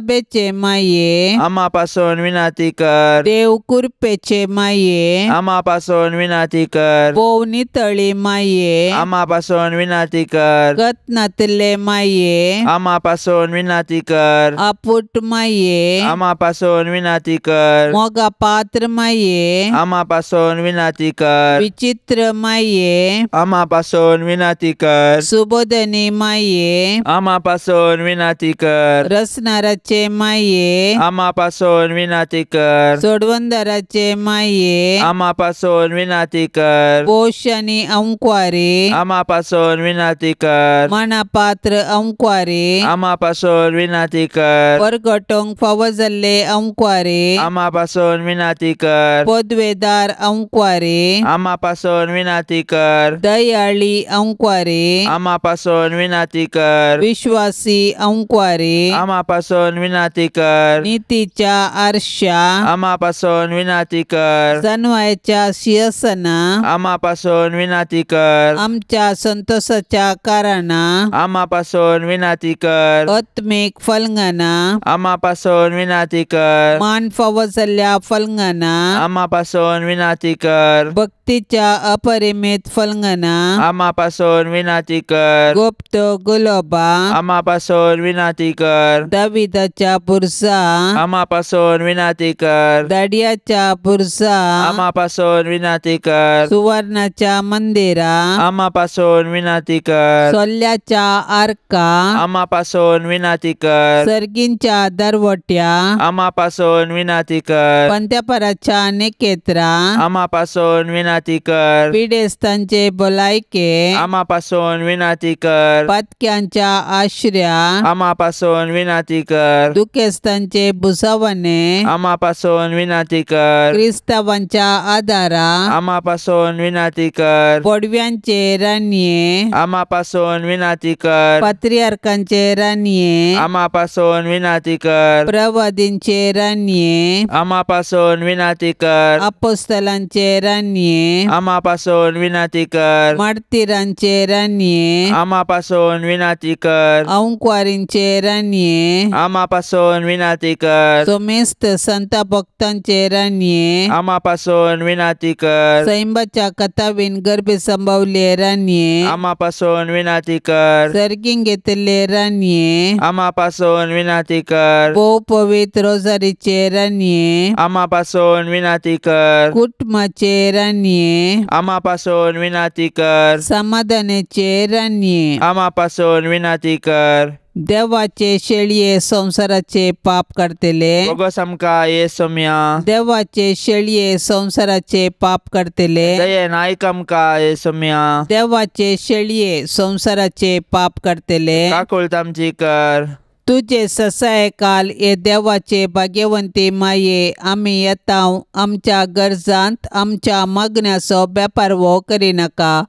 माये आमा पासून विनाती कर। देव कृपेचे माये आमा पासून विनाती कर। भोव नितळी माये आमा पासून विनाती कर। गत नातले माये आमा पासून विनाती कर। आपुट माये आमा पासून विनाती कर। मोगा पात्र माये आमा पासून विनाती कर। विचित्र माये आमा पासून विनाती कर। सुबोधनी माये आमा पासून विनाती कर। रसनाराचे माये आमा पासून विनाती कर। सोडवंदराचे माये आमा पासून विनाती कर। पोषणी अंकवारी आमा पासून विनाती कर। मनापात्र अंकवारी आमा पासून विनाती कर। परगटोंक फावो जाल्ले अंकवारी आमा पासून विनाती कर। पदवेदार अंकवारी आमा पासून विनाती कर। दयाळी अंकवारी आमा पासून विनाती कर। विश्वासी अंकवारी आमा पासून विनाती कर। नीतीच्या आरशा आमा पासून विनाती कर। जनवायच्या शिरसना आमा पासून विनाती कर। आमच्या संतोषाच्या कारणा आमा पासून विनाती कर। आत्मिक फलंगना आमा पासून विनाती कर। मान फावो जाल्ल्या फलंगना आमा पासून विनाती कर। भक्तीच्या अपरिमित फलंगना आमा पासून विनाती कर। गुप्त गुलोबा आमा पासून विनाती कर। दाविदाच्या बुरसा आमा पासून विनाती कर। दाडियाच्या बुरसा आमा पासून विनाती कर। सुवर्णाच्या मंदिरा आमा पासून विनाती कर। सोल्याच्या आरका आमा पासून विनाती कर। सर्गींच्या दरवट्या आमा पासून विनाती कर। पंत्यापराच्या निकेत्रा आमा पासून विनाती कर। पिडेस्तांचे भलायके आमा पासून विनाती कर। पातक्यांच्या आश्र्या आमा पासून विनाती कर। दुखेस्तांचे भुसावणे आमा पासून विनाती कर। क्रिस्तावांच्या आदारा आमा पासून विनाती कर। पडव्यांचे राणये आमा पासून विनाती कर। पात्रियार्कांचे राणये आमा पासून विनाती कर। प्रवादींचे राणये आमा पासून विनाती कर। अपोस्तलांचे राणये आमा पासून विनाती कर। मार्तीरांचे राणये आमा पासून विनाती कर। अंकवारींचे राणये आमा पासून विनाती कर। सोमेस्त संत भक्तांचे राणये आमा पासून विनाती कर। सैंबाच्या कथावीन गर्भे संभवले राणये आमा पासून विनाती कर। सर्गींग घेतले राणये आमा पासून विनाती कर। भोव पवित्र रोजारीचे राणये आमा पासून विनाती कर। कुटुंबाचे राणये आमा पासून विनाती कर। समाधानाचे राणये आमा पासून विनाती कर। देवाचे शेळये संसाराचे पाप करतले बोगस आमकां ये सोम्या। देवाचे शेळये संसाराचे पाप करतले दयेन आयक आमकां ये सोम्या। देवाचे शेळये संसाराचे पाप करतले काकुळत आमची कर। तुझे ससाय काल हे देवाचे भाग्यवंती माये आमी येता आमच्या गरजांत आमच्या मागण्याचो बेपारवो करिनाका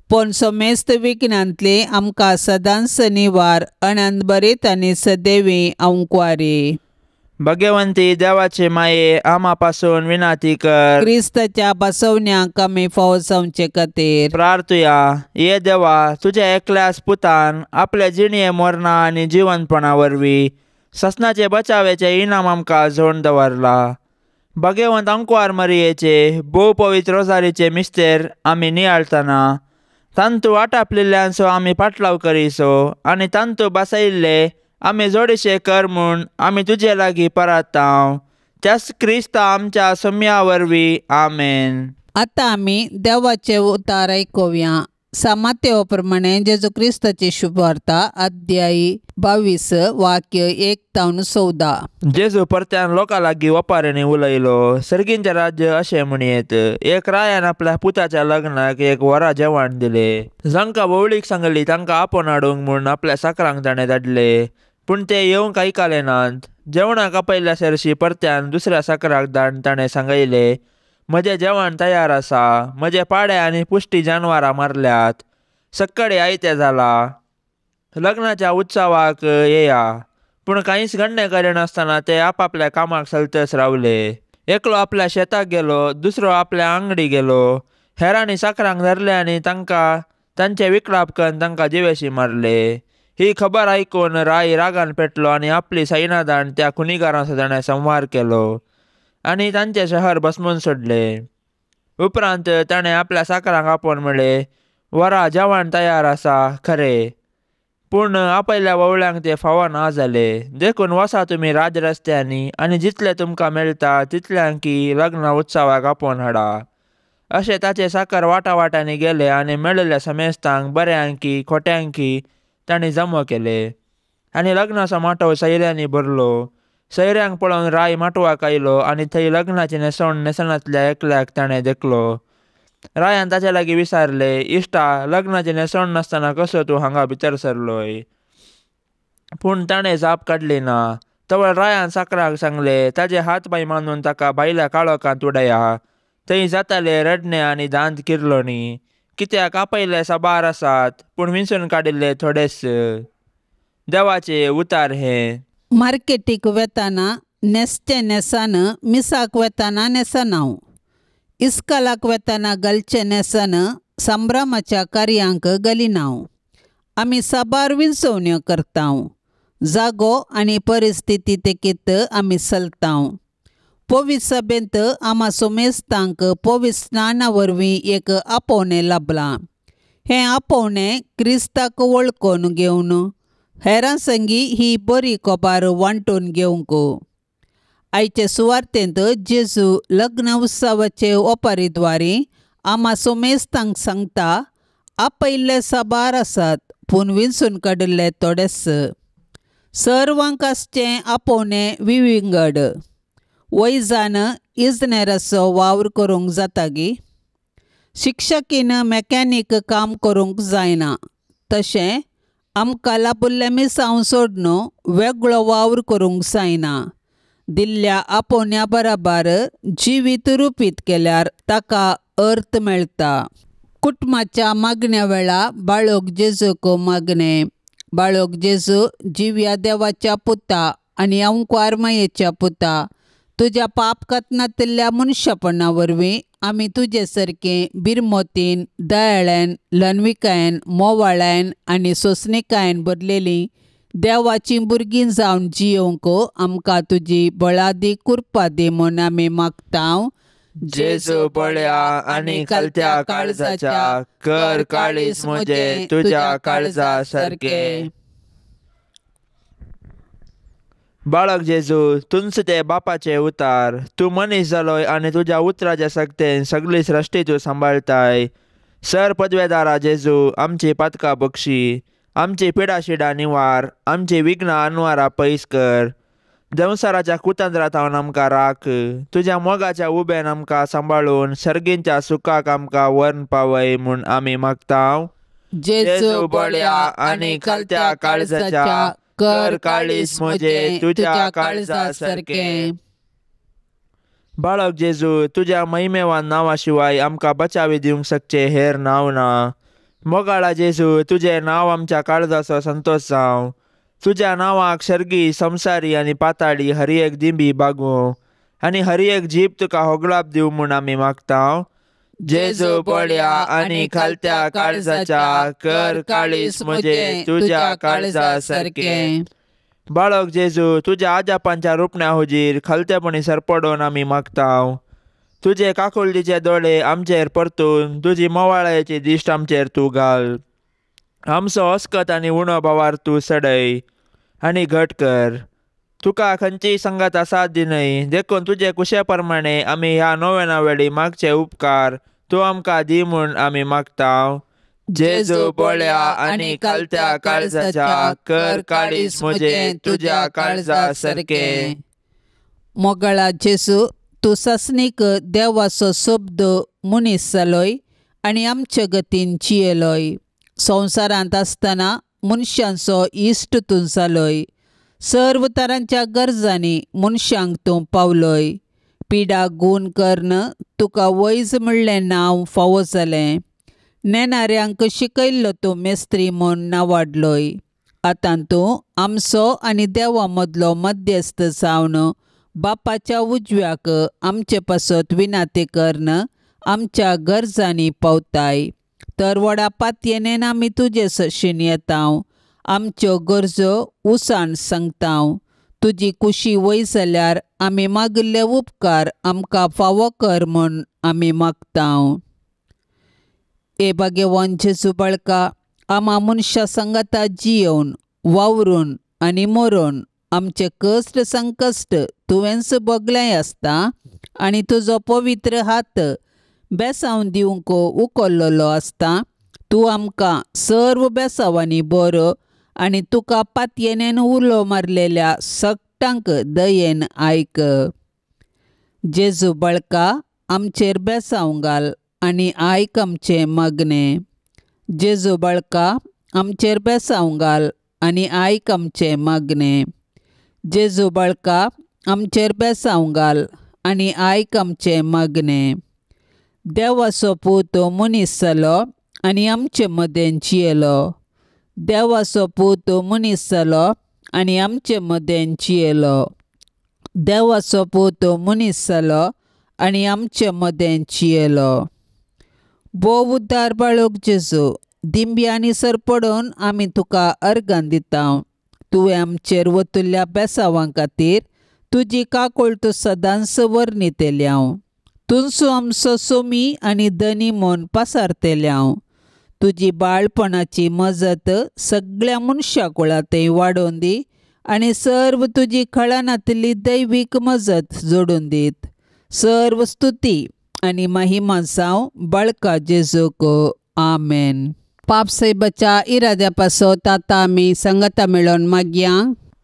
पूण समेस्त विघ्नांतली आमकां सदांच निवार अनंत बरीत आनी सदैवी अंकवारी। भगवंती देवाचे माये आमा पासून विनाती कर। क्रिस्ताच्या बसवण्याक आमी फावो जावचे खातीर प्रार्थुया। ये देवा, तुझ्या एकल्याच पुतान आपल्या जिणये मरणा आनी जिवनपणा वरवीं ससनाचे बचावेचे इनाम आमकां झोण दवरला। भगवंत अंकवार मरियेचे भोव पवित्र रोजारीचे मिस्तेर आमी नियाळतना तांतू आटापलेल्यांचो आमी पाटलाव करिसो आनी तांतू बसयल्ले आमी जोडीशे कर म्हूण आमी तुजे लागीं परतांव त्याच क्रिस्ता आमच्या सम्या वरवीं आमेन. आतां आमी देवाचे उतार आयकुया. सामातेव प्रमाणे जेजू क्रिस्ताची शुभवार्ता अध्याय 22 वाक्य 1 तावन 14. जेजू परत्यान लोकां लागीं ओपारींनी उलयलो. सर्गींचें राज्य अशें म्हणयेत, एक रायान आपल्या पुताच्या लग्नाक एक वरा जेवण दिलें. जांकां व्होवळीक सांगली तांकां आपोवन हाडूंक म्हूण आपल्या साकरांक ताणें धाडले, पूण ते येवंक आयकले नात. जेवणाक आपयल्या सरशी परत्यान दुसऱ्या साकराक धाडून ताणें सांगयलें, म्हजें जेवण तयार आसा, म्हजे पाडे आनी पुश्टी जानवरां मारल्यात, सक्कडे आयतें जालां, लग्नाच्या उत्सवाक येया. पूण कांयच गण्णें करिनासतना ते आपापल्या कामाक चलतच रावले. एकलो आपल्या शेताक गेलो, दुसरो आपल्या आंगडी गेलो. हेरांनी साकरांक धरले आनी तांकां तांचे विकलाप करून तांकां जिवेशी मारले. ही खबर आयकून राय रागान पेटलो आनी आपली सैनां धाडून त्या खुनीगारांचो ताणें संहार केलो आनी तांचें शहर भस्मून सोडलें. उपरांत ताणें आपल्या साकरांक आपोवन म्हळें, वरा जेवण तयार आसा खरें, पूण आपयल्या वोवळ्यांक तें फावो ना जालें. देखून वसा तुमी राज रस्त्यांनी आनी जितलें तुमकां मेळटा तितल्यांकी लग्न उत्सवाक आपोवन हाडा. अशें ताचे साकर वाटावाटांनी गेले आनी मेळिल्ल्या समेस्तांक बऱ्यांकी खोट्यांकी तांणी जमो केले आनी लग्नाचो माटव सैऱ्यांनी भरलो. सैऱ्यांक पळोवन राय माटवाक आयलो आनी थंय लग्नाचें न्हेसवण न्हेसणांतल्या एकल्याक ताणें देखलो. रायान ताचे लागीं विचारलें, इश्टा, लग्नाचें न्हेसवण नासतना कसो तूं हांगा भितर सरलोय? पूण ताणें जाप काडली ना. तवळ रायान साकराक सांगलें, ताजे हात पांय मानून ताका भायल्या काळोखांत उडया, थंय जाताले रडणे आनी दांत किरलोणी. कित्याक आपयल्ले साबार आसात, पूण विंचून काडिल्ले थोडेच. देवाचे उतार हे. मार्केटीक वेताना न्हेसचें न्हेसान, मिसाक वेताना न्हेसना, इस्कालाक वेताना घालचें न्हेसन, संभ्रमाच्या कार्यांक घालिना. आमी साबार विंचवण्यो करता. जागो आनी परिस्थिती तेकीत आमी चलता. पवित्र सभेंत आमा सोमेस्तांक पवित्र स्नाना वरवीं एक आपोवणें लाबलां. हें आपोवणें क्रिस्ताक वळखून घेवन हेरां संगी ही बरी खबर वांटून घेवंक. आयचे सुवार्तेंत जेजू लग्न उत्सवाचे ओपारीद्वारी आमा सोमेस्तांक सांगता, आपयल्ले साबार आसात पूण विंचून काडिल्ले थोडेच. सर्वांक आसचें आपोवणें विविंगड. वैजान इजनेराचो वावर करूंक जाता गी? शिक्षकीन मॅकॅनीक काम करूंक जायना. तशें आमकां लाबिल्लें मिसांव सोडून वेगळो वावर करूंक जायना. दिल्ल्या आपोवण्या बराबर जिवीत रुपीत केल्यार ताका अर्थ मेळटा. कुटुंबाच्या मागण्या वेळा बाळक जेजूक मागणें, बाळक जेजू जिव्या देवाच्या पुता आनी अंकुर मायेच्या पुता, तुज्या पाप कथनांतल्या मनशापणा वरवीं आमी तुजे सारके बिरमोतीन, दयाळ्यान, ल्हानविकायेन, मोवाळ्यान आनी सोंसणिकायेन भरलेलीं देवाचीं भुरगीं जावन जियोवंक आमकां तुजी बळादी कृपा दी म्हूण आमी मागता. जेजू बळ्या आनी खालत्या काळजाच्या, कर काळीज म्हजें तुज्या काळजा सारकें. बाळक जेजू, तुंच ते बापाचे उतार, तूं मनीस जालोय आनी तुज्या उतराच्या सक्तेन सगळी सृश्टी तूं सांबाळताय. सर पदवेदारा जेजू, आमची पातकां बक्षी, आमची पिडाशिडा निवार, आमची विघ्नां अनवारा पयस कर. संवसाराच्या कुतंत्रांत आमकां राख, तुज्या मोगाच्या उबेन आमकां सांबाळून सर्गींच्या सुखाक आमकां व्हरून पावय म्हूण आमी मागता. जेजू बळ्या आनी खालत्या काळजाच्या, कर काळीज म्हजें तुज्या काळजा सारकें. बाळक जेजू, तुज्या महिमेवान नांवा शिवाय आमकां बचावी दिवंक शकचें हेर नांव ना. मोगाळा जेजू, तुजें नांव आमच्या काळजाचो संतोश जावं. तुज्या नांवाक सर्गी, संवसारी आनी पाताळी हर एक दिंबी बागूं आनी हर एक जीब तुका होगळाप दिवं म्हूण आमी मागता. जेजू बळ्या आनी खालत्या काळजाच्या, कर काळीज म्हजें तुज्या काळजा सारकें. बाळक जेजू, तुज्या आजापांच्या रुपण्या हुजीर खालतेपणी सरपडोवन आमी मागता. तुजे काकुळटीचे दोळे आमचेर परतून तुजी मोवाळायेची दिश्ट आमचेर तूं घाल. आमचो अस्कत आनी उणो भावार तूं सडय आनी घट कर. तुका खंयचीय संगत आसात दिनय, देखून तुजे कुशे प्रमाणे आमी ह्या नोवेना वेळी मागचे उपकार तूं आमकां दी म्हूण आमी मागता. जेजू बोळ्या आनी कालत्या काळजाच्या, कर काळीज म्हजें तुज्या काळजा सारकें. मोगाळा जेजू, तूं सासणीक देवाचो शब्द मनीस जालोय आनी आमचे गतीन जियेलोय. संवसारांत आसतना मनशांचो इश्ट तूं जालोय. सर्व तरांच्या गरजांनी मनशांक तूं पावलोय. पिडा गूण करून तुका वैज म्हणलें नांव फावो जालें. नेणाऱ्यांक शिकयल्लो तूं मेस्त्री म्हूण नावाडलोय. आतां तूं आमचो आनी देवा मदलो मध्यस्थ जावन बापाच्या उजव्याक आमचे पासत विनाती करून आमच्या गरजांनी पावताय. तर व्हडा पातयेन आमी तुजे सशीन येता, आमच्यो गरजो उसान सांगता. तुजी कुशी वय जाल्यार आमी मागिल्ले उपकार आमकां फावो कर म्हूण आमी मागता. ए भाग्यवान जेजू बाळका, आमा मनशां सांगाता जियेवन वावरून आनी मरोन आमचे कश्ट संकश्ट तुवेंच भोगलें आसता आनी तुजो पवित्र हात बेसांव दिवंक उखल्लेलो आसता. तूं आमकां सर्व बेसांवांनी बरो आनी तुका पातयेन उलो मारलेल्या सगटांक दयेन आयक. जेजू बाळका, आमचेर बेसांव घाल आनी आयक आमचें मागणें. जेजू बाळका, आमचेर बेसांव घाल आनी आयक आमचें मागणें. जेजू बाळका, आमचेर बेसांव घाल आनी आयक आमचें मागणें. देवाचो पूत मनीस जालो आनी आमचे मदें जियेलो. देवाचो पूत मनीस जालो आनी आमचे मदें जियेलो. देवाचो पूत मनीस जालो आनी आमचे मदें जियेलो. भोव उद्धार बाळक जेजू, दिंब्यांनी सरपडून आमी तुका अर्गां दिता. तुवें आमचेर वतुल्ल्या बेसांवां खातीर तुजी काकुळट सदांच वर्णितल्या. तुंचो आमचो सोमी आनी धनी म्हूण पासारतल्या. तुजी बाळपणाची मजत सगळ्या मनशा कुळां वाडोवन दी आनी सर्व तुजी खळानातली दैवीक मजत जोडून दीत. सर्व स्तुती आनी महिमा जावं बाळका जेजूक. आमेन. पाप साहेबाच्या इराद्या पासत आतां आमी संगता मेळोवन मागया.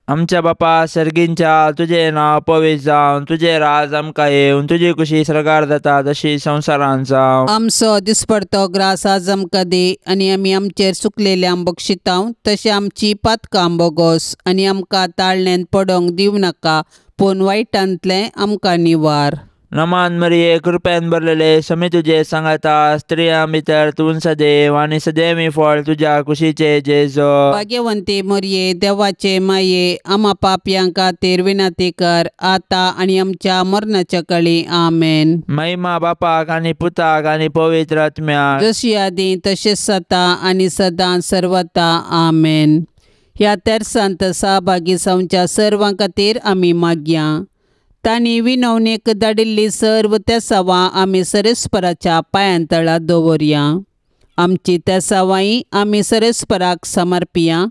आमच्या बापा सर्गींच्या, तुजें नांव पवित्र जावन, तुजें राज आमकां येवन, तुजी कुशी सर्गार जाता तशी संवसारांत जावं. आमचो दिसपडतो ग्रास आज आमकां दी आनी आमी आमचेर चुकलेल्यांक बक्षिता तशें आमची पातकां बोगोस आनी आमकां ताळण्यांत पडोंक दिवं नाका, पूण वायटांतलें आमकां निवार. नमान मरिये, कृपेन भरलेले, समी तुजे सांगाता, स्त्रियां भितर तूं सदैव आनी सदैवी फळ तुज्या कुशीचे जेजो. भाग्यवंती मरिये, देवाचे माये, आमा पापयां खातीर विनंती कर आतां आनी आमच्या मरणाच्या कळी. आमेन. महिमा बापाक आनी पुताक आनी पवित्र आत्म्याक, जशी आदी तशेंच जाता आनी सदां सर्वता. आमेन. ह्या तेर्सांत सहभागी जावच्या सर्वां खातीर आमी मागया. तांणी विनवणेक धाडिल्ली सर्व तेसावां आमी सरेस्पराच्या पांयांतळा दवरया. आमची तेसावांय आमी सरेस्पराक समर्पिया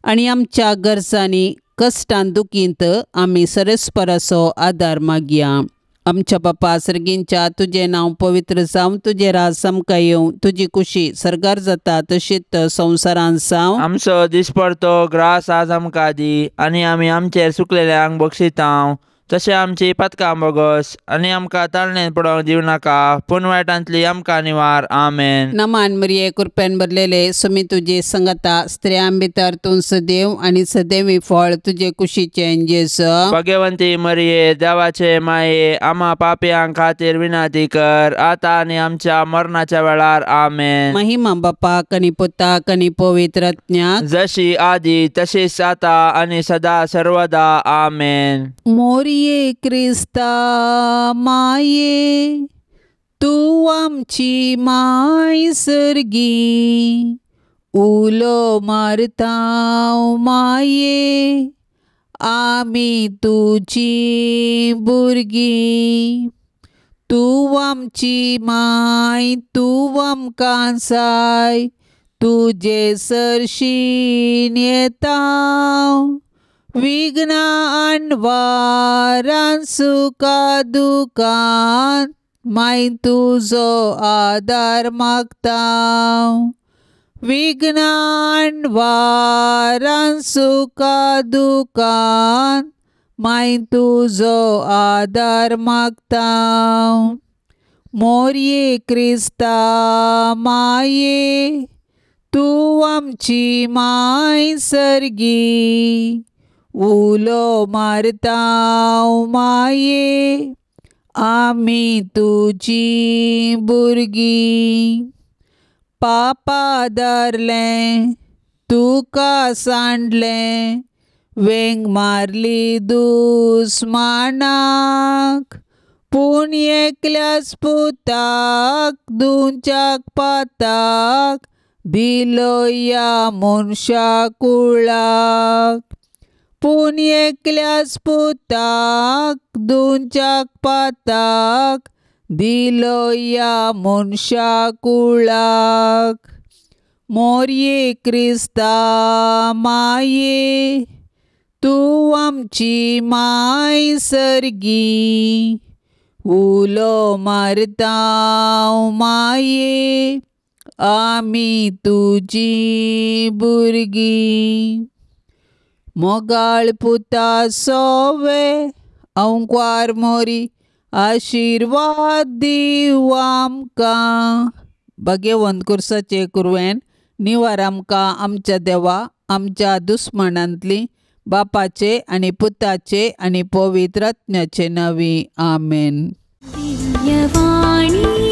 आनी आमच्या गरजांनी कश्टान दुखींत आमी सरेस्पराचो आदार मागया. आमच्या बापा सर्गींच्या, तुजें नांव पवित्र जावं, तुजें राज आमकां येवं, तुजी कुशी सर्गार जाता तशीच संवसारांत जावं. आमचो दिसपडतो ग्रास आज आमकां दी आनी आमी आमचेर चुकलेल्यांक बक्षिता तशें आमची पातकां बोगस आनी आमकां ताळणेन पडोवंक दिवं नाका, पूण वायटांतली आमकां निवार. आमेन. नमान मरिये, कृपेन भरलेले, सुमी तुजी संगता, स्त्रियां भितर तूं सदैव आनी सदैवी फळ तुजे कुशीचें जेजू. भाग्यवंती मरिये, देवाचे माये, आमा पापयां खातीर विनंती कर आतां आनी आमच्या मरणाच्या वेळार. आमेन. महिमा बापाक आनी पुताक आनी पवित्र आत्म्याक, जशी आदी तशीच आतां आनी सदा सर्वदा. आमेन. मोरये क्रिस्ता माये, तूं आमची माय सर्गी, उलो मारता माये, आमी तुजी भुरगीं. तूं आमची माय तूं आमकां जाय तुजे सरशीन येता विघ्नां अणवारान सुखा दुखान माय तुजो आदार मागता विघ्नां अणवारान सुखा दुखान माय तुजो आदार मागता मोरये क्रिस्ता माये तूं आमची माय सर्गी उलो मारता माये आमी तुजी भुरगीं पापा धरलें तुका सांडलें वेंग मारली दुस्मानाक पूण एकल्याच पुताक दुंच्याक पाताक दिलो ह्या मनशा कुळाक पूण एकल्याच पुताक दुंच्याक पाताक दिलो ह्या मनशा कुळाक मोरये क्रिस्ता माये तूं आमची माय सर्गी उलो मारता माये आमी तुजी भुरगीं मोगाळ पुता सोवे अंकवार मोरी आशिर्वाद दीव आमकां. भाग्यवंत कुर्साचे कुरवेन निवार आमकां आमच्या देवा आमच्या दुस्मनांतली बापाचे आनी पुताचे आनी पवित्र आत्म्याचे नांवी आमेन. दिव्यवाणी.